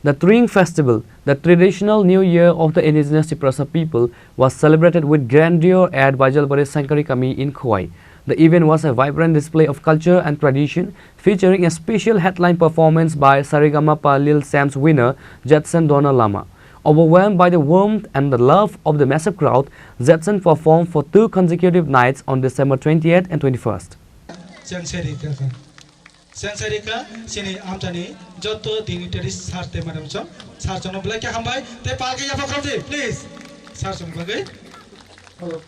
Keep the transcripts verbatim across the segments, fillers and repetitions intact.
The Tring Festival, the traditional new year of the indigenous Tiprasa people, was celebrated with grandeur at Baijalbari Sankari Kami in Khowai. The event was a vibrant display of culture and tradition, featuring a special headline performance by Saregama Pa Lil Champs winner Judson Donna Lama. Overwhelmed by the warmth and the love of the massive crowd, Judson performed for two consecutive nights on December twenty-eighth and twenty-first. Sensei Rika, Sensei Rika, chini amchani jotto dignitaries sir tei madam chong, sir chongno belai khe hambai, tei palki yapha khamdi, please. Sir chongno bagwi. Hello.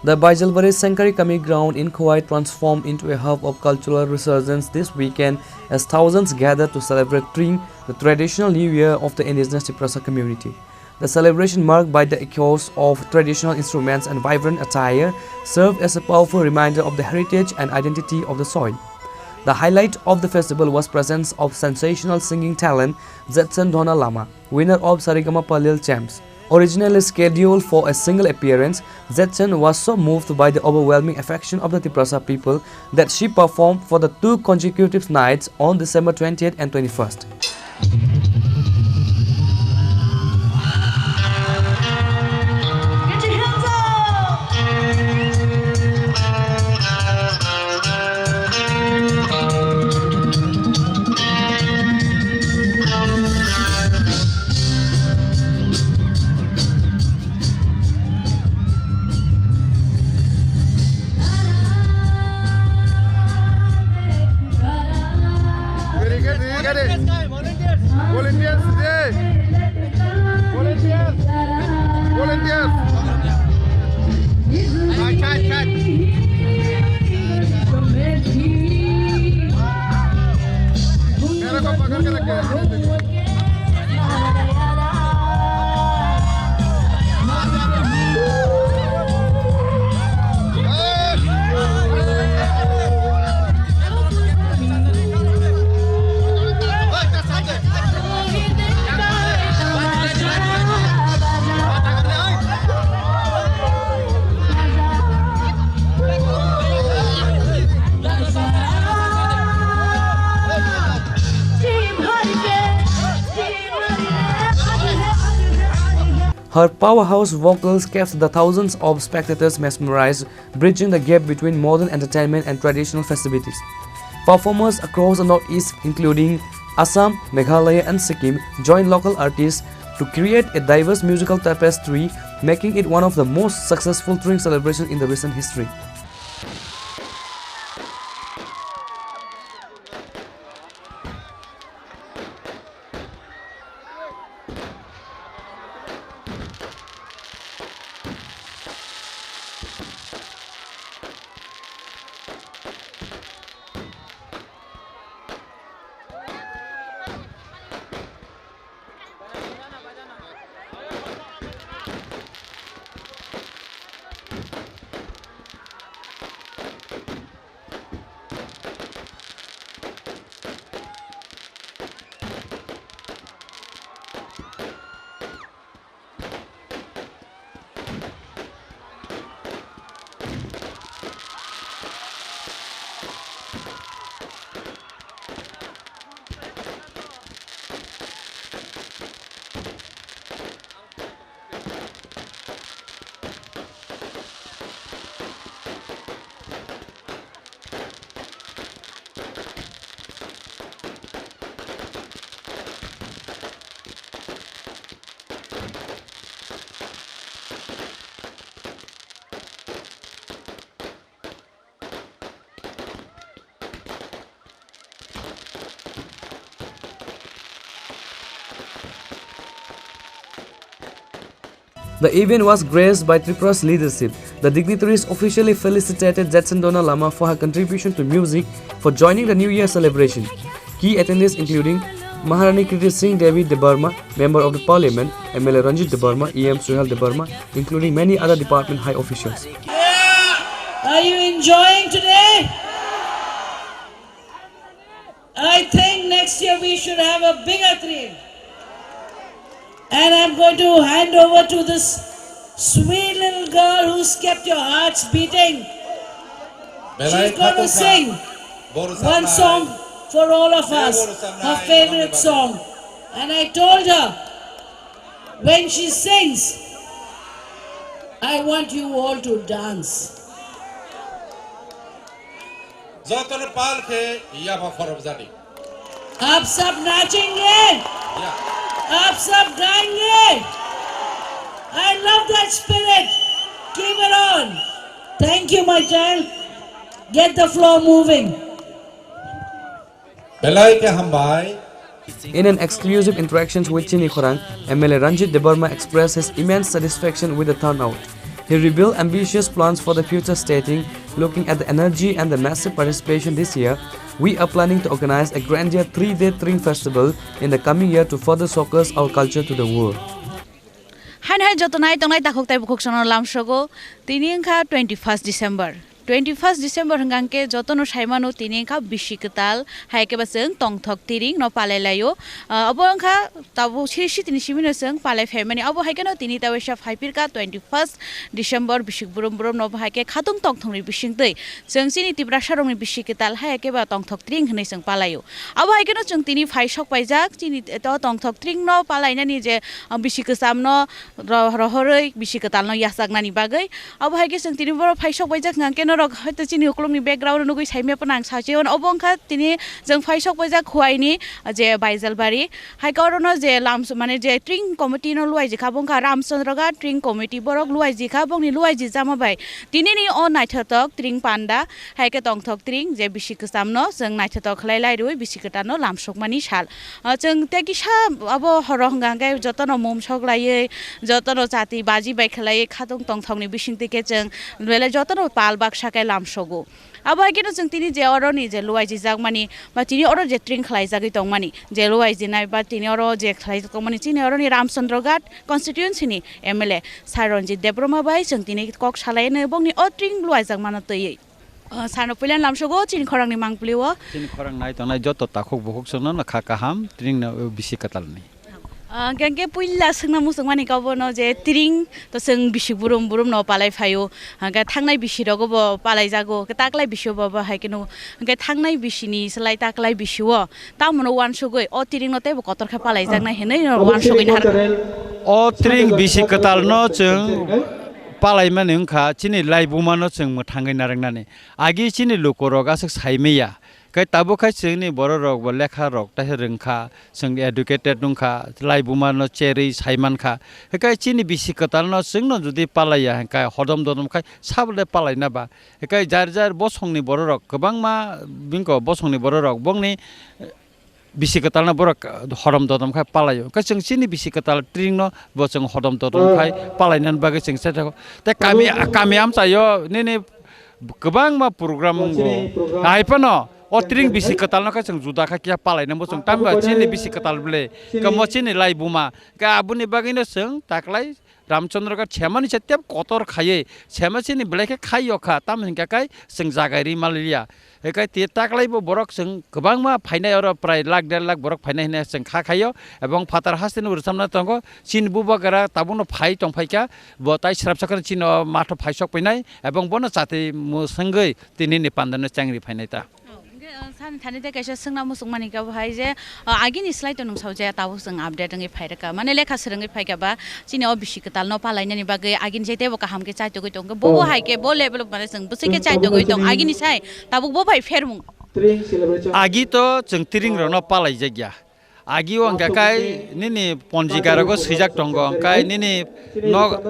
The Baijalbari Sankari Kami ground in Khowai transformed into a hub of cultural resurgence this weekend as thousands gathered to celebrate Tring, the traditional new year of the indigenous Tiprasa community. The celebration, marked by the echoes of traditional instruments and vibrant attire, served as a powerful reminder of the heritage and identity of the soil. The highlight of the festival was presence of sensational singing talent Jetson Donna Lama, winner of Saregama Pa Lil Champs. Originally scheduled for a single appearance, Jetson was so moved by the overwhelming affection of the Tiprasa people that she performed for the two consecutive nights on December twentieth and twenty-first. Volunteers, volunteers. Volunteers today. Volunteers. Volunteers. Cut, cut, cut. मेरे को पकड़ के रखे। Her powerhouse vocals kept the thousands of spectators mesmerized, bridging the gap between modern entertainment and traditional festivities. Performers across the Northeast, including Assam, Meghalaya, and Sikkim, joined local artists to create a diverse musical tapestry, making it one of the most successful Tring celebrations in the recent history. The event was graced by Tripura's leadership. The dignitaries officially felicitated Jetson Donna Lama for her contribution to music for joining the New Year celebration. Key attendees including Maharani Kriti Singh Devi Debbarma, Member of the Parliament, M L A Ranjit Debbarma, E M Suhel Debbarma, including many other department high officials. Are you enjoying today? I think next year we should have a bigger Tring. And I'm going to hand over to this sweet little girl who's kept your hearts beating. She's going to sing one song. for all of us, her favorite song. And I told her, when she sings, I want you all to dance. Jotono pal khe yapha khorop jani. आप सब नाचेंगे, आप सब गाएंगे। I love that spirit. Keep it on. Thank you, my child. Get the floor moving. Belai khe hambai. In an exclusive interaction with Chini Khorang, M L A Ranjit Debbarma expressed his immense satisfaction with the turnout. He revealed ambitious plans for the future, stating, "Looking at the energy and the massive participation this year, we are planning to organize a grandier three-day Tring Festival in the coming year to further showcase our culture to the world." Haino hai joto nai tongnai takhuk tei bukhuk sono lamsogo. Tini wngkha twenty first December. Twenty first December hwnkha hwnkhe jotono saimano tini wngkha bisi kwtal, hai khe ba chwng tongthok tiring no palai laio. Ah, obo wngkha tabuk siri sitini simino chwng palai phaimani. Obo hai kheno tini ta waisa phai phirkha twenty first December, bisik brum brum no obo hai khe khatung tongthokni bisingtwi chwng chini Tiprasa rokni bisi kwtal hai khe ba tongthok tiring hwnwi chwng palaio. Obo hai kheno chwng tini phai sok paijak chini to tongthok tiring no palainani je, ah, bisi kwcham no ro-, rohorwi bisi kwtal no yachaknani bagwi. Obo hai khe chwng tini borok phai sok paijak hwnkha khe norok hoito chini ukulukni background nugwi saimaya phano ang sachi hwn. Obo wngkha tini chwng phai sok paijak Khuaini je Baijalbari. Hai khe orono je lams-, mane je tring committee no luaijikha, bo wngkha Ramchandra Ghat tring committee, borok luaijikha, bongni luaijijama bai tinini o naithotok tring panda, hai khe tongthok tring je bisi kwcham no chwng naithotok khlai lai rwi bisi kwtal no lamsokmani sal. Ah, chwng tei kisa abo horo hwnkha hwnkhe jotono mum sok laiwi, jotono chati baji bai khlaiwi khatung tongthokni bisingtwi khe chwng belai jotono pal baksa khe lamsogo. Abo hai kheno chwng tini je oroni je luaijijak mani, ba tini oro je tring khlaijagwi tongmani, je luaijinai ba tini oro je khlaijak tongmani, chini oroni Ramchandra Ghat constituency ni M L A Sir Ranjit Debbarma bai chwng tini kok salaino bongni o tring luaijak mano twiwi. Ah, sano puila lamsogo chini khorangni mangpili o. Chini khorang nai tongnai joto takhuk bukhuk chwngno no kha kaham tring no bisi kwtal ni. Ah, hwnkhe puila swngna muchungmani khe obono je tring to chwng bisi burum burum no palai phaio. Hwnkhe thangnai bisi rogo bo palai jago. Hwnkhe taklai bisi bo bo hai kheno. Hwnkhe thangnai bisi ni slai taklai bisi o tamo no uansugwi o tring no teibo kotor khe palai jaknai hinwi no uansugwi nahar. O tring bisi kwtal no chwng palai mani wngkha chini laibuma no chwng mwthangwi narwknani. Agi chini luku rok aswk sai maya. Khe tabuk khai chwngni borok rok bo lekha rok taisa rwngkha, chwng educated wngkha, laibuma no cherwi sai mankha. Hikai chini bisi kwtal no chwngno jodi palaiya hinkhe hodom dodom khai sabole palaina ba. Hikai jar jar bosongni borok rok kwbangma bini bosongni borok rok bongni, eh, bisi kwtal no borok hodom dodom khai palaio. Hikai chwng chini bisi kwtal tring no bo chwng hodom dodom khai palainani bagwi chwng se tei kami, kami amchaio nini kwbangma program wngo. Hai phano o tring bisi kwtal no khe chwng juda kha kiya palai nang bo chwng tamo ba chini bisi kwtal ble. Kamo chini laibuma. Khe aboni bagwi no chwng taklai Ramchandra Ghat semani se tep kotor khaiwi sema chini belai khe khai yo kha. Tamo hinkha khai chwng jagai ri maliya. Hikai te taklai bo borok chwng kwbangma phainai oro prai lakh der lakh borok phainai hinwi chwng kha khaio. Ebong phatar hasteni rwchapna tongo. Chini bubagra tabukno phai tong phaikha, bo tai srapsa kheno chini o matho phai sok painai, ebong bono chati mwswngwi tini ni pandano chengri phainai ta. Oh, hwnkhe, uh, sani thani tei kaisa swngna muchungmani khe bo hai je, uh, agini slai to nwng sao je tabuk chwng update wngwi phai rwkha, mane lekha swrwngwi phaikha ba chini o bisi kwtal no palainani bagwi agini je teibo kaham khe chaitogwi tongkha, bo bo hai khe bo level mane chwng bwswk khe chaitogwi tong agini sai tabuk bo bai phermung. Agi to chwng tring rokno palai jakya. Agi o hwnkha kai nini ponjika rogo swijak tongo, hwnkha nini nok,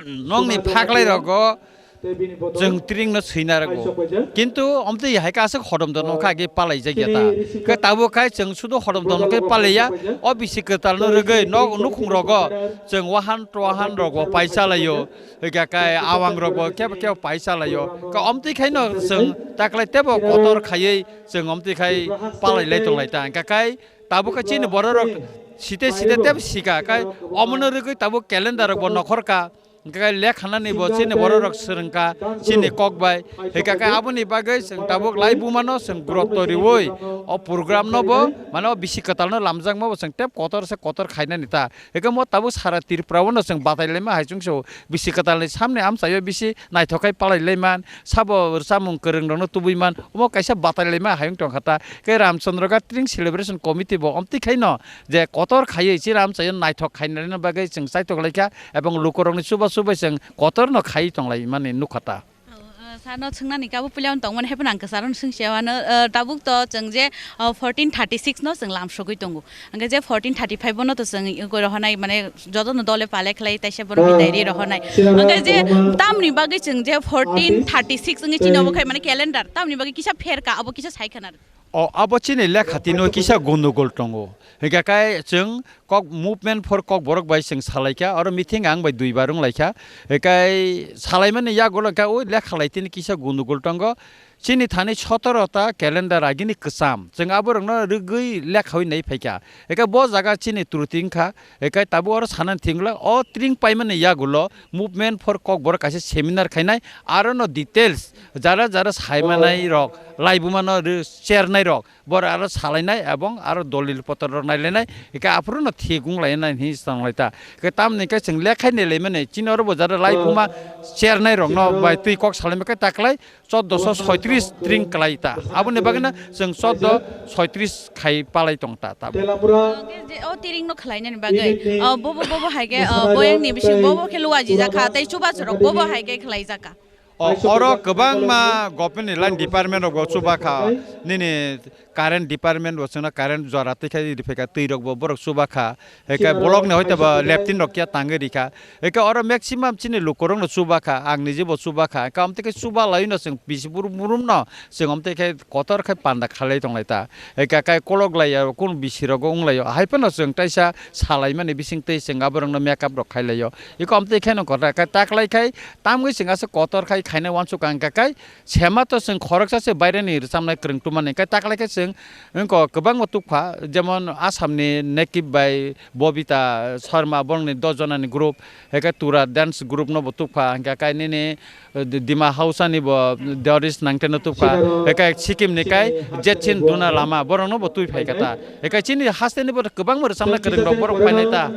nokni phaklai rogo chwng tring no swina rwgo. Kintu omtwi hai khe aswk hodom dodom khe agi palai jakya ta. Khe tabuk khai chwng sudu hodom dodom khe palaiya, o bisi kwtal no rwgwi nok nukhung rogo chwng wahan twahan rogo paisa laio. Hwnkha kai awang rok bo kebo kebo paisa laio. Ka omtwi khaino chwng taklai tebo kotor khaiwi chwng omtwi khai palai lai tong lai ta. Hwnkha kai tabuk khe chini borok rok site site tebo sika kai omono rwgwi tabuk calendar rok bo nokhor ka. Hwnkhe lekhanani bo chini bororok swrwngkha chini kok bai. Hwnkhe khe aboni bagwi chwng tabuk laibumano chwng gurutto riwi o program no bo, mane o bisi kwtalno lamjakma bo chwng tep kotor se kotor khainani ta. Hwnkhe mo tabuk sara Tripura o no chwng batai laima hai chwngso bisi kwtalni samni amchaio bisi naithok khai palai laiman, sabo chamung kwrwng rokno tubui man, omo kaisa batai laima hai wng tongkha ta. Khe Ramchandra Ghat Tring Celebration Committee bo omtwi khaino je kotor khaiwi chini amchaio naithok khainani bagwi chwng chaitok laikha, ebong lukurokni chubachu bai chwng kotorno khaiwi tonglaimani nukha ta. O, o, sano swngnani kabo puila tongmani hai phano ang kwcharo swngsiya ano, o, tabuk to chwng je, o, fourteen thirty six no chwng lamsogwi tongo. Hwnkhe je fourteen thirty five bono to chwng, o, rohonai mane jotono dole pale khlai taisa bono bidai ri rohonai. Hwnkhe je tamni bagwi chwng je fourteen thirty six wngwi chini obo khai mane calendar tamni bagwi kisa pherka abo kisa sai khana. O, abo chini lekha tino kisa gundugul tongo. Hingkha khe chwng kok movement for Kokborok bai chwng salaikha, oro meeting ang bai duibar wnglaikha. Hingkhe salaimani yagulo hingkhe o lekha lai tini kisa gundugul tongo. Chini thani sotoro ta calendar agini kwcham. Chwng aborokno rwgwi lekhawi nai phaikha. Hingkhe bo jaga chini truti wngkha. Hingkhe tabuk oro sanani thwngla o tring paimani yagulo movement for Kokborok kaisa seminar khainai. Arono details jara jara saimanai rok, laibumano rw-, chernai rok, bor aro salainai ebong aro dolil potor rok nailainai, hingkhe aphuru no thik wnglainai hinwi tonglaita. Hingkhe tamni hingkhe chwng lekhai nailaimani, chini oro bo jara laibuma chernai rokno bai twi kok salaima khe taklai choddo so soitris tring kwlaita. Aboni bagwino chwng choddo soitris khai palai tongta tabuk. Hingkhe je o tring no khlainani bagwi, o, bobo, bobo hai khe, o, boyangni bising bobo khe luajijak kha, tei chubachu rok bobo hai khe khlaijakha. O, oro kwbangma government ni line department rok bo chuba kha, nini current department bo chwngno current jora twi khai riphaikha, twi rok bo borok chuba kha, hwnkhe block ni hoito bo leptin rok kya tangwi rikha, hwnkhe oro maximum chini lukurok no chuba kha, ang nije bo chuba kha, hwnkhe amtwi khe chuba laino chwng bisi burum burum no chwng amtwi khe kotor khe panda khalai tonglai ta, hwnkhe kai kolok laiya kunu bisi rogo wnglaio, hai phano chwng taisa salaimani bising twi chwng aborok no makeup rok khailaio, eko amtwi khe no kotor khe taklai khai. Tamgwi chwng aswk kotor khai khaina uansukha, hwnkha khe sema to chwng khoroksa se baireni rwchapnai kwrwng tubumani, hwnkhe taklai khe chwng wngkha kwbangma tubkha, jemon Assamni Nekip bai Bobita Sharma, borokni dos jonani group, hwnkhe Tura dance group no bo tubkha, hwnkha khe nini, eh, Dima Hausani bo Doris Nangte no tubkha, hwnkhe Sikkim ni kai Jetsin Duna Lama borok no bo twi phaikha ta, hwnkhe chini haste ni bo kwbangma rwchapnai kwrwng rok borok phainai ta.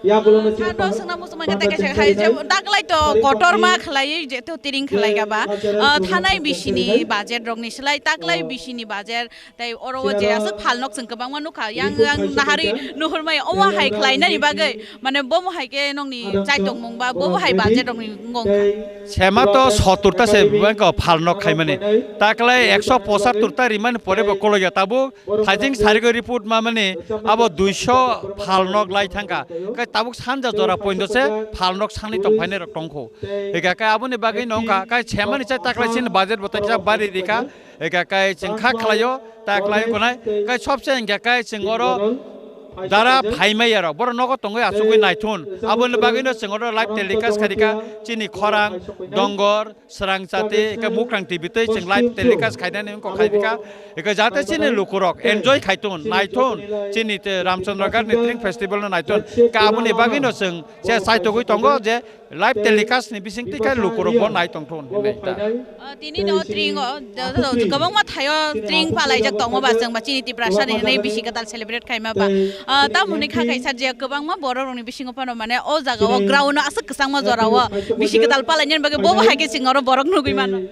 Sano swngna muchungma khe ta kaisa hai je taklai to kotorma khlaiwi je to tring khlai gaba. Ah, thanai bisini budget rokni slai taklai bisini budget tei oro o je aswk phalnok chwng kwbangma nukha. Yang, yang nahari nuhurmai omo hai khlainani bagwi mane bomo hai khe nokni chaitokmung ba bobo hai budget rokni wngkha. Sema to sottur ta se bank o phalnok khaimani. Taklai ekso pochattur ta rimani pore bo kolokya tabuk. Thaijing sarigwi report ma mani abo duiso phalnok lai thangkha. Kai tabuk sanja jora poindo se phalnok sani tongphainai rok tongkho. Hika kai aboni bagwi nongkha kai semani chai taklai sin budget bo taisa bari rikha. Hika kai chwng kha khlaio taklai konai. Kai sobse hingkha kai chwng oro dara phaimai yarok. Boro nogo tongwi achugwi naithun. Aboni bagwino chwng oro live telecast kharika chini khorang, dongor, Srang chati, eke Mukrang T V tei chwng live telecast khainani wngkha khaipikha. Eke jate chini lukurok enjoy khaithun, naithun, chini te Ramchandra Ghat ni Tring Festival no naithun. Ka aboni bagwino chwng se chaitogwi tongo je live telecast ni bisingtwi khe lukurok bo nai tongthun hinwi ta. Ah, tini no tring o, jo-, jo-, kwbangma thaio tring palaijak tongo ba chwng ba chini Tiprasa ni hinwi bisi kwtal celebrate khaima ba. Ah, tamo hwnwi kha kaisa je kwbangma borok rokni bisingo phano mane o jaga o ground o aswk kwchangma jora o bisi kwtal palainani bagwi bobo hai khe chwng oro borok nugwi mano.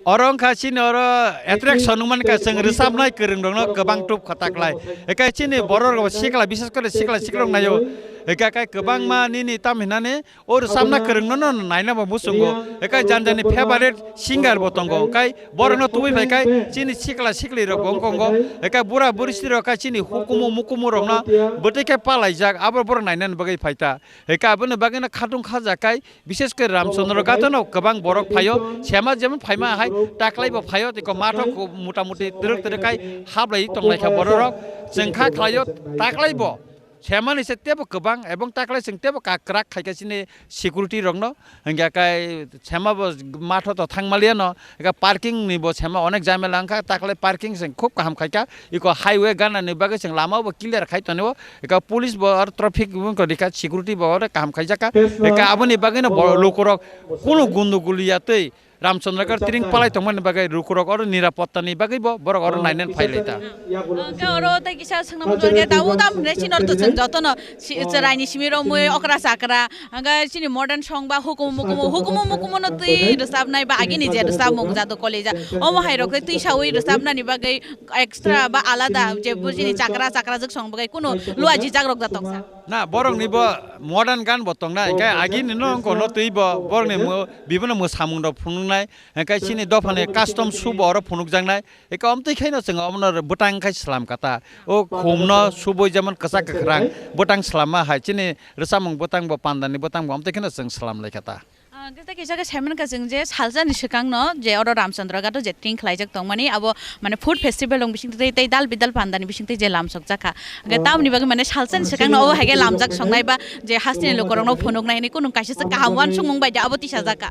Oro wngkha chini oro attraction wngmani kha chwng rwchapnai kwrwng rokno kwbang tubkha taklai. Ekai chini borok rok sikla, bises kore sikla sikrok naio. Ekai kai kwbangma nini tam hinani o rwchapna kwrwngno no naina bo muchungo. Ekai jani jani favorite singer bo tongo. Kai borokno tubui phai kai chini sikla sikli rok bo wngkongo. Ekai bura buri siri rok kai chini hukumu mukumu rokno bwtwi khe palaijak abo borok nainani bagwi phaita. Hwnkhe aboni bagwino khatung khajakai, bishes khe Ramchandra Ghatano kwbang borok phaio, sema jemon phaima hai taklaibo phaio, tei ko mathok mota moti twrwk twrwk kai hablai tonglaikha bororok, chwng kha khlaio taklaibo Semani se tebo kwbang, ebong taklai chwng tebo ka-, kwrak khaikha chini security rokno. Hingkha kai sema bo matho to thangmaliya no, hingkha parking ni bo sema onek jamela wngkha, taklai parking chwng khub kaham khaikha. Iko highway gana ni bagwi chwng lama bo clear khai tonio, hingkha police bo aro traffic bo wngkha rikha, security bo aro kaham khaijakha. Hingkha aboni bagwi no bo lukurok kunu gundu guliya twi Ramchandragarh tring palai tongmani bagwi lukurok oro nirapotta ni bagwi bo borok oro nainani phai lai ta. Hingke oro tei kisa swngna muchung khe tabuk tam hinwi chini oro to chwng jotono si-, chwraini simi romwi okra chakra, hingke chini modern song ba hukumu mukumu, hukumu mukumu no twi rwchapnai ba agini je rwchapmung jado koleja, omo hai rok tei twi sawi rwchapnani bagwi extra ba alada je bujini chakra chakra jwk song bagwi kunu lua jijak rok da tongsa. Na, borokni bo modern gan bo tongnai, hingke agini no wngkha no twi bo, borokni mo-, bibono mwsamung rok phunuknai, hingke chini dophani custom shoe bo oro phunukjaknai, hingke omtwi khaino chwng omono bwtang khai slam kata. O khumno subui jemon kwchak kwkhwrang bwtang slamma hai chini rwchapmung bwtang bo pandani bwtang bo omtwi khaino chwng slam lai kata. Ah, hingke tei kisa khe saimankha chwng je salsani swkangno je oro Ramchandra Ghat o je tring khlaijak tongmani abo mane food festival rok bisingtwi tei dal bidal pandani bisingtwi je lamsokjakha. Hingke tamoni bagwi mane salsani swkangno obo hai khe lamjak songnai ba je hasteni lukurokno phunuknai hwnwi kunu kaisa se kaham uansukmung bai de abo tisajakha.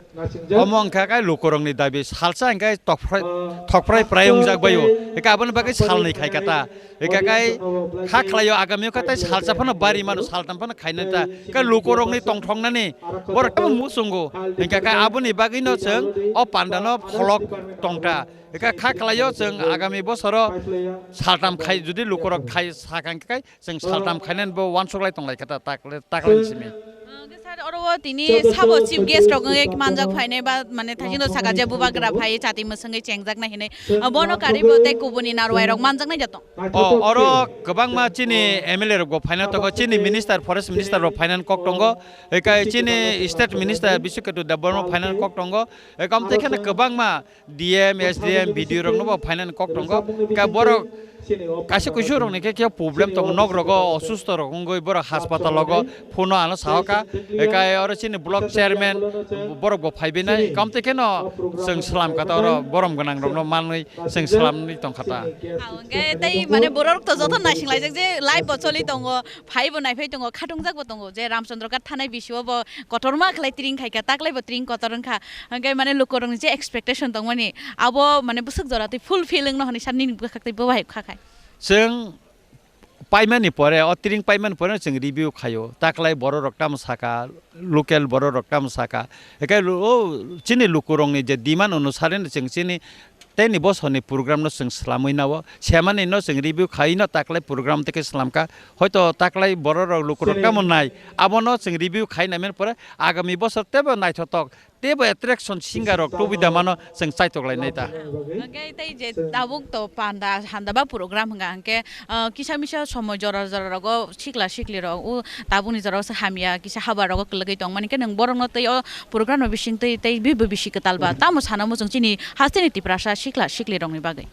Omo wngkha khe lukurokni dabi salsa hingke tokphrai, thokphrai prai wngjak baio. Hingke aboni bagwi salnwi khai kata. Hingke kai kha khlaio agami khe tei salsa phano bari mano saltam phano khainani ta. Hingke lukurokni tongthoknani borok tamo muchungo. Hingke kai aboni bagwino chwng o pandano pholok tongta. Hingke kha khlaio chwng agami bosoro saltam khai jodi lukurok khai sakang khe kai chwng saltam khainani bo uansuk lai tong lai khe ta tak, taklai simi. Hingke sir, oro o tini sabo chief guest rok wngwi manjak phainai ba mane thajino saka je bubagra phai chati mwswngwi chengjaknai hinwi. Ah, bono karwi bo tei kubuni narwai rok manjaknai jatong. O, oro kwbangma chini M L A rok bo phaina tongo, chini minister, forest minister rok phainani kok tongo, ekai chini state minister Biswakirti Debbarma phainani kok tongo, ekam tei kheno kwbangma D M, S D M, B D O rokno bo phainani kok tongo, ka borok kaisa kuisu rokni khe khe problem tongo, nok rogo osusto rok wngwi borok haspatal rogo phuno ano sahoka, ekai oro chini block chairman borok bo phaibi nai, kam tei kheno chwng slam kata oro borom gwnang rokno manwi chwng slamwi tong kha ta. Ah, hwnkhe tei mane borok to joto naising laijak je live bo choli tongo, phai bo naiphai tongo, khatungjak bo tongo je Ramchandra Ghat thanai bisio bo kotorma khlai tring khai kha, taklai bo tring kotor wng kha, hwnkhe mane lukurokni je expectation tongmani abo mane bwswk jora tei fulfill wngno hwnwi sa nini bwkhak tei bo bai kha khai. Chwng paimani pore, o tring paimani pore chwng review khaio. Taklai borok rok tamo saka, local borok rok tamo saka. Ekai lu-, o chini lukurokni je demand onusare no chwng chini tei ni bosor ni program no chwng swlamwi nao. Semani no chwng review khai no taklai program tei khe swlamkha. Hoito taklai borok rok lukurok tamo nai. Abono chwng review khai naimani pore agami bosor teibo naithotok. Teibo attraction singer rok tubui da mano chwng chaitok lai nai ta. Hwnkhe tei je tabuk to panda handa ba program hwnka hwnkhe, ah, kisa misa somoi jora jora rogo sikla sikli rok o tabukni jora o se hamya kisa haba rogo kwlwgwi tongmani khe nwng borokno tei o program no bising twi tei bibo bisi kwtal ba tamo sana muchung chini hasteni Tiprasa sikla sikli rokni bagwi.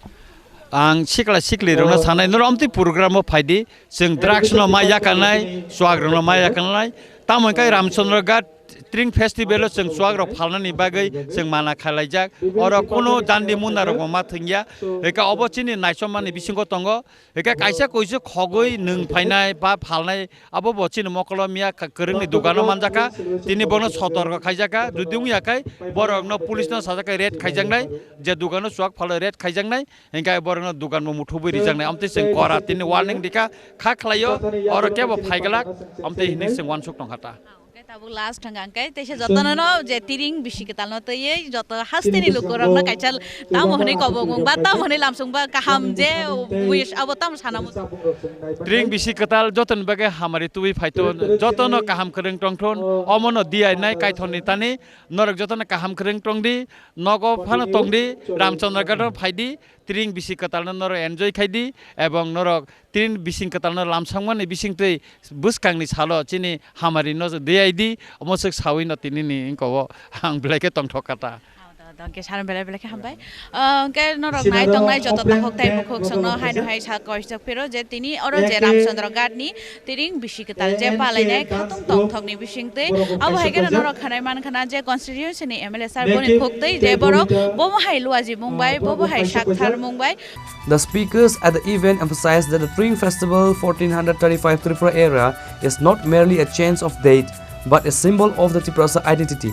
Ang sikla sikli rokno sanai norok amtwi program o phaidi chwng drugs no ma yakarnai chuak rokno ma yakarnai tamo hwnkhe Ramchandra Ghat Tring festival o chwng chuak rok phalnani bagwi chwng mana khalaijak. Oro kunu dandi munda rok bo ma thwngya. Eka obo chini naichomani bisingo tongo. Eka kaisa koisu khogwi nwng phainai ba phalnai abo bo chini mokolo miya ka-, kwrwngni dogano manjakha. Tini bono sotorko khaijakha. Jodi wngya khai borokno police no sajak khai raid khaijaknai. Je dogano chuak phalo raid khaijaknai. Hingkhe borokno dogan bo muthubwi rijaknai. Amtwi chwng kora tini warning rikha. Kha khlaio oro kebo phaiglak. Amtwi hinwi chwng uansuk tongkha ta. Hwnkhe tabuk last hwnkha hwnkhe teisa jotono no je tiring bisi kwtal no twiwi joto hasteni lukurokno kaisa tamo hwnwi kobongmung ba tamo hwnwi lamsung ba kaham je wish abo tamo sana muchung. Tring bisi kwtal jotoni bagwi hamari tubui phaithun, jotono kaham kwrwng tongthun, omono diyainai kaithorni tani, norok jotono kaham kwrwng tongdi, nogo phano tongdi, Ramchandra Ghat o phaidi, tring bisi kwtalno norok enjoy khaidi, ebong norok tring bising kwtalno lamsangmani bisingtwi bwskangni salo chini hamari no diyaidi, omo swk sawi no tinini wngkha o ang belai khe tongthok kha ta. Tongke salam belai belai khe hambai. Ah, hwnkhe norok nai tongnai joto takhuk tei bukhuk songno haino hai sa koijak phiro je tini oro je Ramchandra Ghat ni tiring bisi kwtal je palainai khatung tongthok ni bising tei abo hai kheno norok khanai man khana je constituency ni M L A sir boni khuk tei je borok bobo hai luaji mung bai, bobo hai sakthar mung bai. The speakers at the event emphasized that the Tiring Festival fourteen hundred thirty-five Tripura era is not merely a change of date, but a symbol of the Tiprasa identity.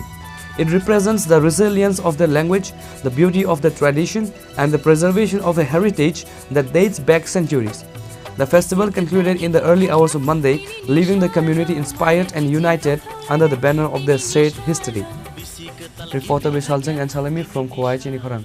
It represents the resilience of their language, the beauty of their tradition, and the preservation of a heritage that dates back centuries. The festival concluded in the early hours of Monday, leaving the community inspired and united under the banner of their shared history. Reporter Bishal Jeng and Salami from Khowai, Chinikhorang.